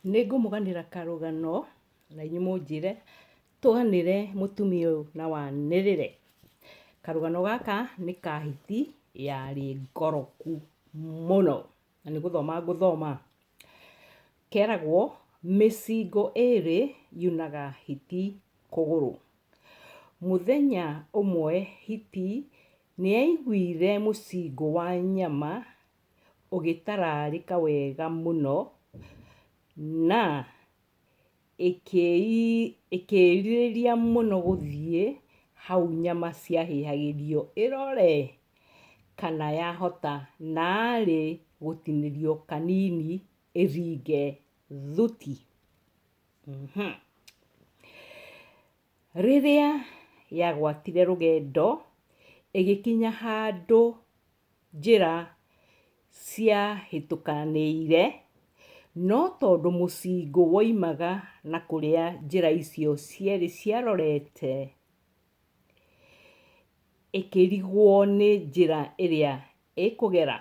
Nĩ ngũmũganĩra karũgano na inyuĩ mũnjĩre tũganĩre mũtumia ũyũ na wanĩrĩre. Karũgano gaka nĩ ka hiti yarĩ ngoroku mũno, na nĩ gũthoma ngũthoma. Keragwo mĩcingo ĩrĩ yunaga hiti kũgũrũ. Mũthenya ũmwe hiti nĩyaiguire mũcingũ wa nyama ũgĩtararĩka wega mũno na ĩkĩĩrirĩria mũno gũthiĩ hau nyama ciahĩhagĩrio ĩrore kana yahota narĩ gũtinĩrio kanini ĩringe thuti. Rĩrĩa yagwatire rũgendo, ĩgĩkinya handũ njĩra ciahĩtũkanĩire, no tondũ mũcingũ woimaga na kũrĩa njĩra icio cierĩ ciarorete, ĩkĩrigwo nĩ njĩra ĩrĩa ĩkũgera.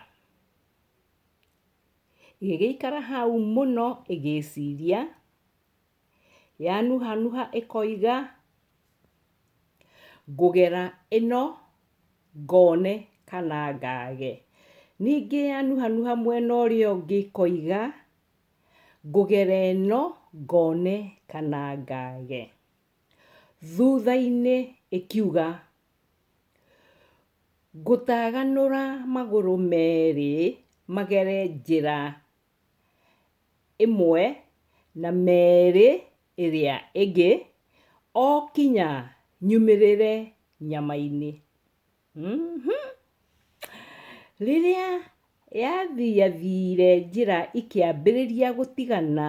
Ĩgĩgĩikara hau mũno ĩgĩciria, yanuhanuha ĩkoiga, ngũgera ĩno ngone kana ngage. Ningĩ yanuhanuha mwena ũrĩa ũngĩ ĩkoiga, ngũgera ĩno ngone kana ngage. Thutha-inĩ ĩkiuga, ngũtaganũra magũrũ merĩ magere njĩra ĩmwe na merĩ ĩrĩa ĩngĩ, o kinya nyumĩrĩre nyama-inĩ. Rĩrĩa yathiathire njĩra ikĩambĩrĩria gũtigana,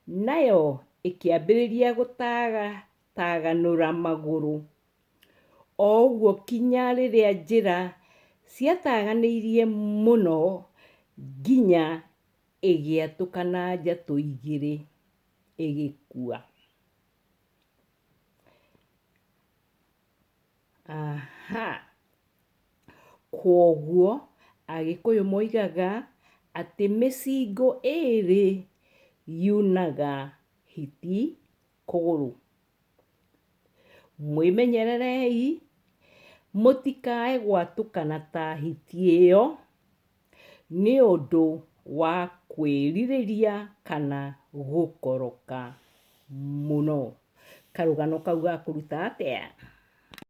nayo ĩkĩambĩrĩria gũtagataganũra magũrũ, o ũguo kinya rĩrĩa njĩra ciataganĩirie mũno nginya ĩgĩatũkana njatũ igĩrĩ, ĩgĩkua. Aha! Kwoguo Agĩkũyũ moigaga atĩ mĩcingo ĩrĩ yunaga hiti kũgũrũ. Mwĩmenyererei mũtikae gwatũkana ta hiti ĩyo nĩ ũndũ wa kwĩrirĩria kana gũkoroka mũno. Karũgano kau gakũruta atĩa?